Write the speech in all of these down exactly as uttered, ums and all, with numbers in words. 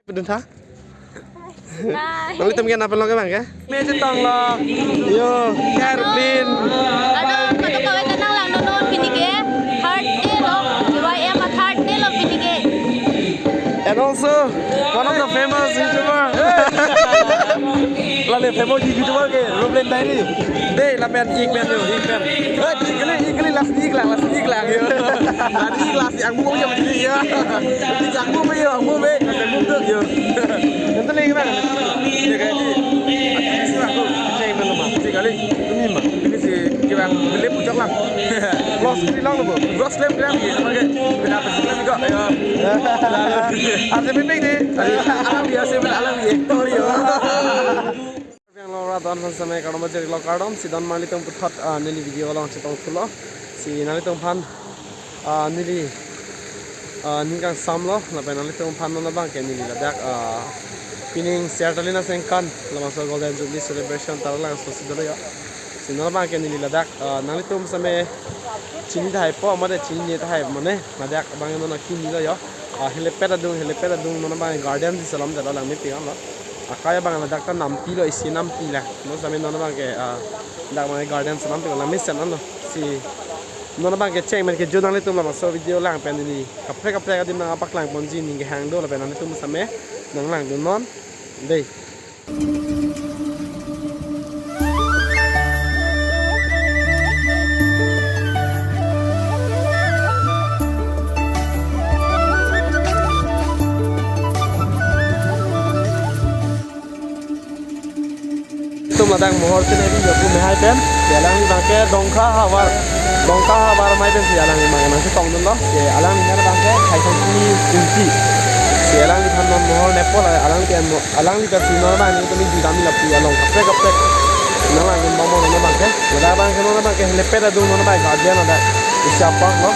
Pedun tha? Hai. Nanglitum ke napa lo ke bang ke? Me chetong lo. Yo, airplane. Ado, kado kawai kanang lang nonon pini ke. Third day lo. Y M a third day lo pini ke. And also, one of the famous YouTuber. Lale famous YouTuber ke, Roblin Diary. Dei, lapen ik pen yo, ik pen. Eh, ik kali, ik kali, last ik lang, last ik lang yo. Last ik, last ik, angmu yo, yo. Ik angmu yo, angmu yo, last angmu yo. Ente lagi mana? Dei, kali. Isi aku. Cek mana ma? Cek kali. Ini ma. Ini si, kita beli pucuk lang. Vlog sekali lang lo, bro. Vlog sekali lang, ya, pakai. Kenapa sih kami kok? Ya. Ada pipik dei. Alam dia sih, alam dia. Sorry, yo. Yang lo rat an sampai kardom, jadi lo kardom, si don malitum puthot, ah, neli video along chetong thulo. Si nanglitum aphan, ah, neli, ah, ning kangsam lo, lapen nanglitum aphan non abang ke neli ladak, ah, pining Sertalin Asengkan, labangso Golden Jubilee Celebration ta langsosi dolo ya. Si non abang ke neli ladak, ah, nanglitum same chini tahai po, mane chini tahai mane, ladak abang non akimi lo ya. Ah, helipad adung, helipad adung, non abang garden si salam jalo lang meeting lo. Akai abang ladak ta nampi lo, isi nampi la. Non same non abang ke, ah, dak abang garden salam pi lang mesen lo. Si non abang ke cheng men ke jo nanglitum labangso video lang pen neli kaprek kaprek adim nangpaklang ponji ning kehang do lapen nanglitum same nanglang dun non. Dei. Itum ladak mohor sene di japu mehai pen. Si alangli abang ke Dongka Havar, Dongka Havar amei pen si alangli abang nangchetong dunlo. Si alangli abang ke Khaikhanti Kungti. Si alangli aphan non mohor neppo, alangli pen mo-, alangli pen si non abang nangtum juta mi lapu along kaprek kaprek. Nanglang dun bom non abang ke. Ladak abang ke non abang ke helipad adung, non abang garden ada. Isi apak lo.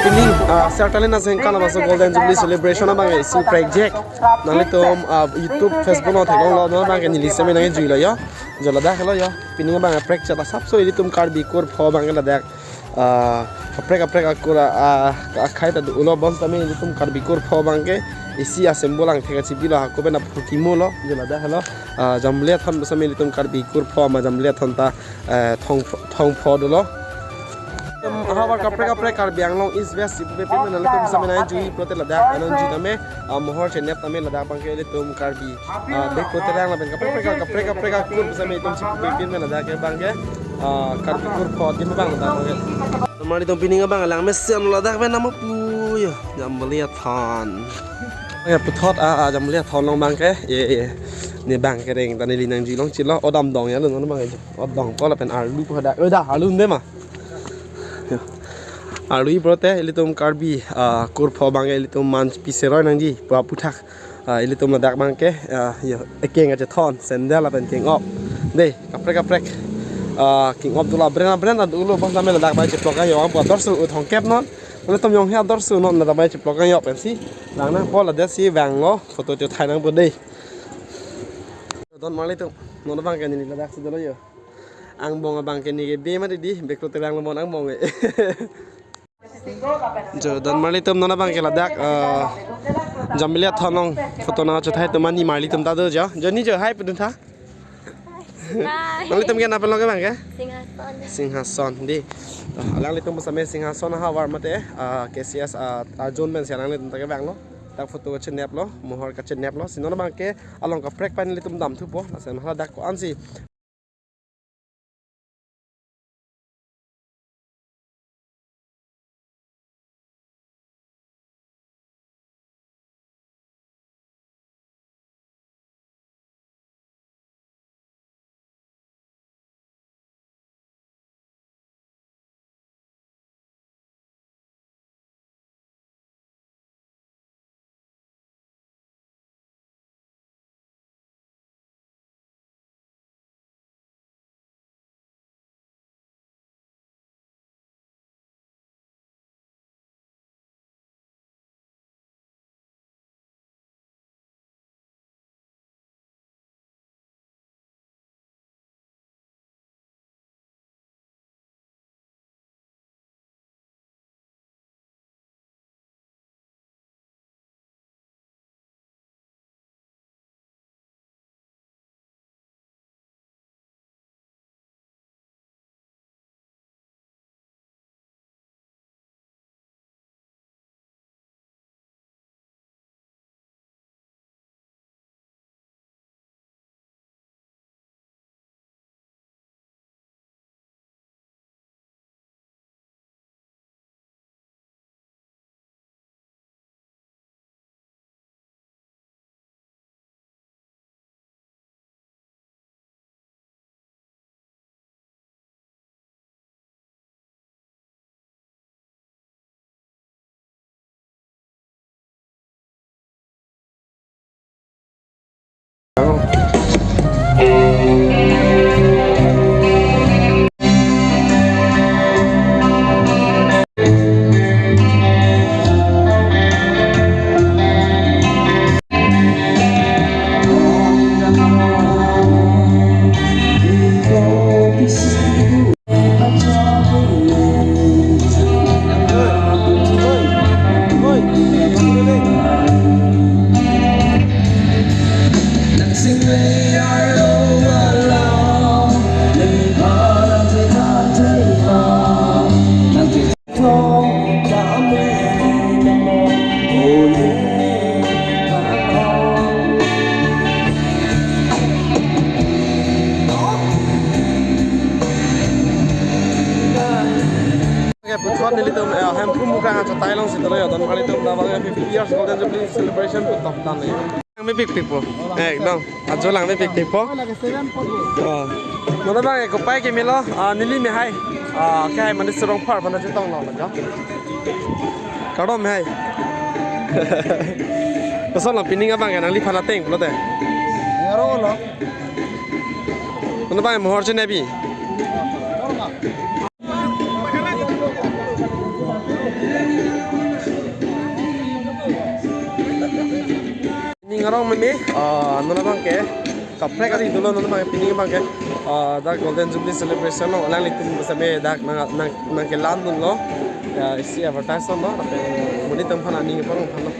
Pining, ah, Sertalin Asengkan labangso Golden Jubilee Celebration abang isi project. Nanglitum, ah, YouTube, Facebook along theklonglo, non abang ke neli seme nangjuilo ya. Jo ladak helo ya. Pining abang project ta sapso ilitum Karbi kurpho abang ke ladak. Ah, kaprek kaprek akur, ah, akhei ta do-ulo, bonsitame ilitum Karbi kurpho abang ke isi a-symbol angthek kachipilo, hako pen aphu kimo lo, jo ladak helo, ah, Jambili Athon bonsitame ilitum Karbi kurpho ama Jambili Athon ta, eh, thong, thongpho dolo. Em, havar kaprek kaprek Karbi Anglong East West ipu pepin nanglitum same nangjuji pulote ladak anong jutame, ah, mohor chenep tame ladak abang ke ilitum Karbi ah, bek kote lang lapen kaprek kaprek, kaprek kaprek akur bonsitame itum si pipin pen ladak ke abang ke, ah, Karbi kurpho adim abang ladak abang ke. Mari itum pining abang lang mesen ladak pen nama pu yo, Jambili Athon. Ya, puthot, ah, ah, Jambili Athon along abang ke, ye, ye. Ne abang ke reng ta neli nangjuilong chilo, odam dong ya lo non abang ke. Odam dong ko lapen arlu ko dak. Oda, arlu un'e ma? Ya. Arlu pulote ilitum Karbi, ah, kurpho abang ke ilitum man piseroi nangji, pura puthak. Ah, ilitum ladak abang ke, ah, yo, ekeng kachethon, sandal lapen keng-op. Dei, kaprek kaprek. Ah, keng-op dolo, bren bren ta dolo, bonsitame ladak abang cheplok yo, ang pu ador su uthong kep non. Ilitum yong he ador su non, ladak abang cheplok yo pensi. Lang nangpo ladak si vanglo, photo chethai nangpo dei. Don marlitum, non abangke neli ladak si dolo jo. Angbong abangke neke be mati di, bek lo terang lo mon angbong e. Jo, don marlitum non abangke ladak, eh, Jambelia thon along photo nangchethai atum mani marlitum ta do jo. Jo ni jo, hai pudun tha. Hai. Marlitum ke nangpelo ke abangke? Singhason. Singhason, di. Ah, alanglitum pusitame Singhason ahavar mate, ah, K C S, ah, ah, zone pen si alanglitum ta kevanglo. Dak photo kachenep lo, mohor kachenep lo. Si non abangke along kaprek pen ilitum damthupo. Lason hala dak ko-an si. Okay, puthot nelitum, eh, Hemphu Mukrang achatai along si dolo jo, don marlitum, labang fifty years Golden Jubilee celebration pu top dan jo. Lang mepik pikpo. Eh, ekdom. Ajo lang mepik pikpo. Oh. Mane bang, eh, kopai kemelo, ah, neli me hai. Ah, kehai mane Sorongphar aphan chetonglo jo. Kardom me hai. Kosonlo pining abang, eh, nangliphan ateng pulote. Ngaro lo. Mane bang, mohor chenep-i. Ning arong meme, ah, non abangke kaprek ari dolo, non abangke pining abangke, ah, dak Golden Jubilee celebration along alanglitum pusitame dak nang, nang, nangkelang dunlo, ya, isi advertise lo, lapen monit atum aphan aning parong aphan lo.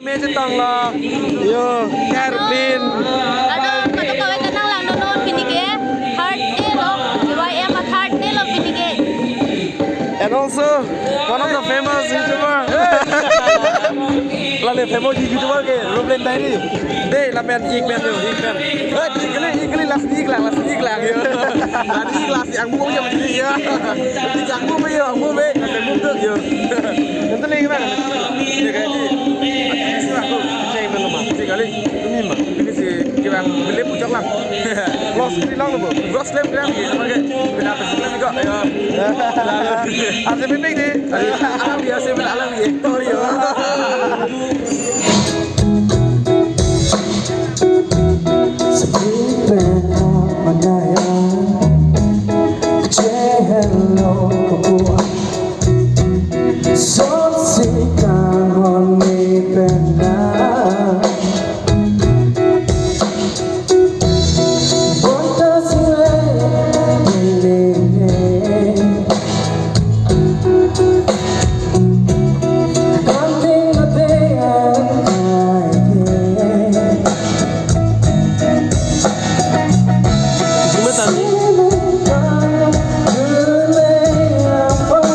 Me chetonglo, yo, airplane. Ado, kado kawai ta nanglang non non pini ke, third day lo, Y M a third day lo pini ke. And also, one of the famous YouTuber. Lale famous YouTuber ke, Roblin Diary. Dei, lapen ik pen yo, ik pen. Eh, ik kali, ik kali, last ik lang, last ik lang yo. Last ik, last ik, angbong jam jadi ya. Ik angbong be yo, angbong be, last angbong tu yo. Tentu lagi bang. Ini kayak di. Ini sih aku. Cek mana mah? Cek kali. Ini mah. Ini si kibang beli pucuk lang. Close di lang lo, bro. Close lem lang gitu. Pakai beda apa sih lagi kok? Ya. Ada pipik di. Alam biasa, alam gitu yo.